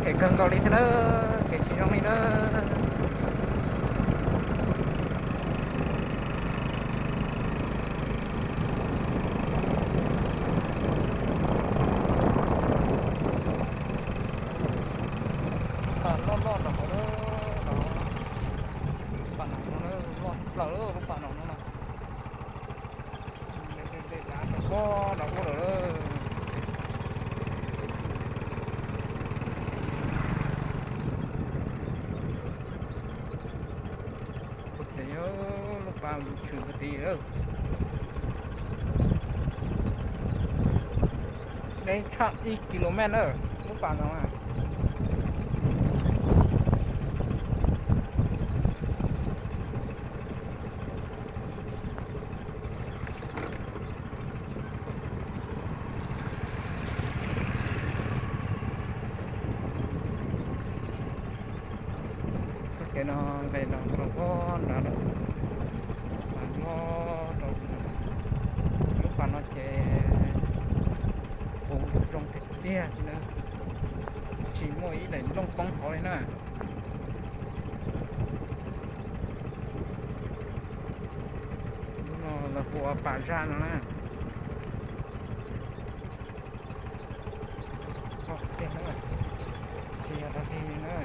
Kev kawg nkaus li thiab na, kev tsis zoo li na. Loj loj nram hauv na, lub pas no na, loj plaws lub pas no no na. Dav rau pob nram ub lawm. Puag tim lub pas ntug tshwm puag tim lawm. Deb tshaj ib kis lus mev na, lub pas no na. Txoj kev no nqes los rau pob nrad lawm, mas loj rau lub pas no ces puv zoo tiag tiag li na, tsis muaj ib daim nplooj poob hauv li na. Lub no lawv hu ua Pas Zaj no na. Tiag na, tsis yog dog dig li na.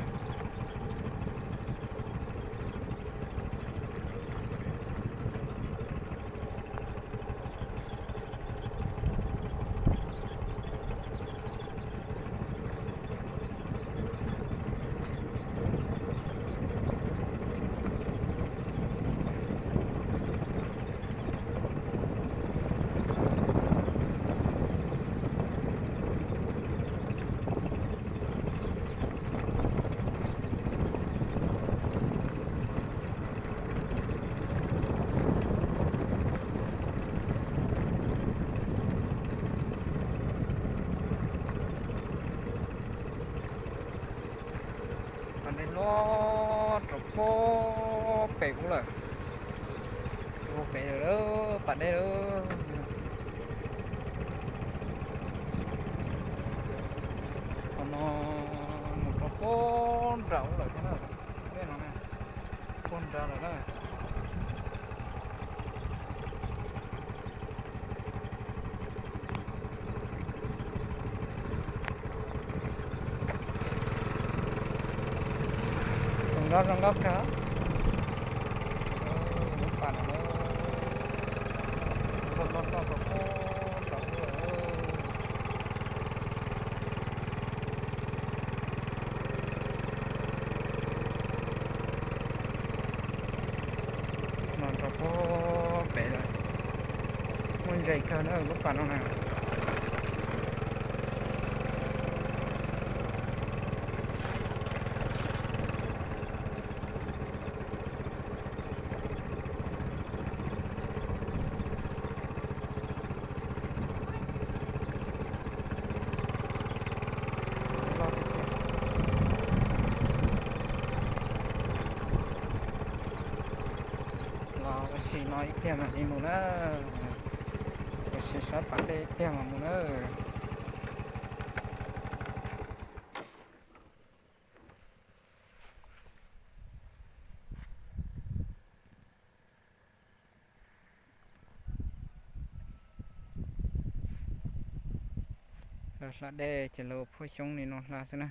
Pas dej loj rau pob pem ub lawm, rau pem lawm, pas dej lawm. Qhov no mus rau pob nram ub lawm thiab na, dej no na, pob nrad lawm na. Zoo nkauj, zoo nkauj kawg. Lub pas no, loj loj rau pob nram ub lawm. No rau pob pem lawm. Muaj ntses kawg na lub pas no na. Los ua si no ib pliag mam li mus na. Ua si sab pas dej ib pliag mam mus na. Hla dej ces lawv ua phuaj xyoob li no hla xwb na.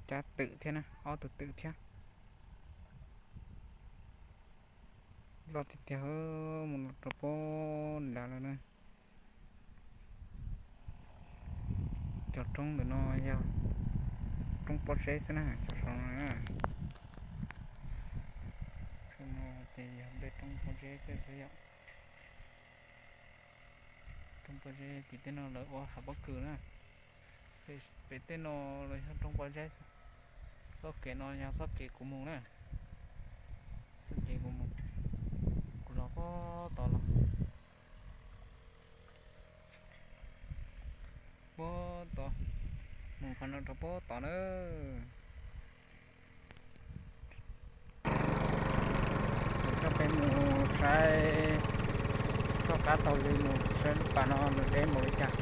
Cab twm thiab na, ob tug twm thiab. Loj tiag tiag, mus rau pob nrad lawm na. Cov roob ntawm no yog roob pob zeb xwb na, cov saum no na. Saum no ces yog npej roob pob zeb tej xwb yom. Roob pob zeb tim tej no lawv ua hav pob kws na. Pem tej no los yog roob pob zeb. Txoj kev no yog txoj kev kuv mus na. Txoj kev kuv mus, kuv los puag tod los. Puag tod, mus qhov no rau puag tod na. Coj peb mus saib, txoj qab taug li mus saib lub pas no nws deb npaum li cas.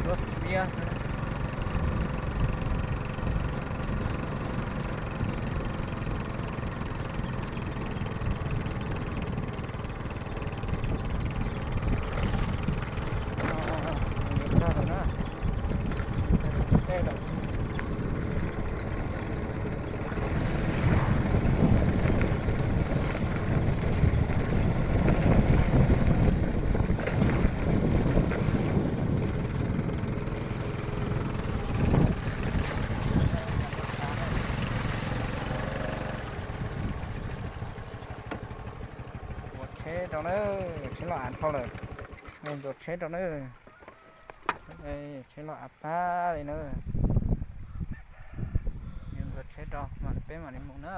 Lub xiab. Ntxuav tsheb rau na, tsheb los av dhau lawm. Ntxuav tsheb rau na, tsheb los av tag li na. Ntxuav tsheb rau mam peb mam li mus na.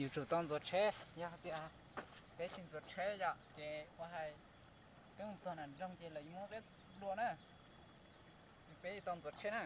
Yuav tsum tau ntxuav tsheb, yog tias peb tsis ntxuav tsheb yom ces ua hais peb mus txog nram nroog ces lawv yuav muab peb nplua na. Peb tau ntxuav tsheb na.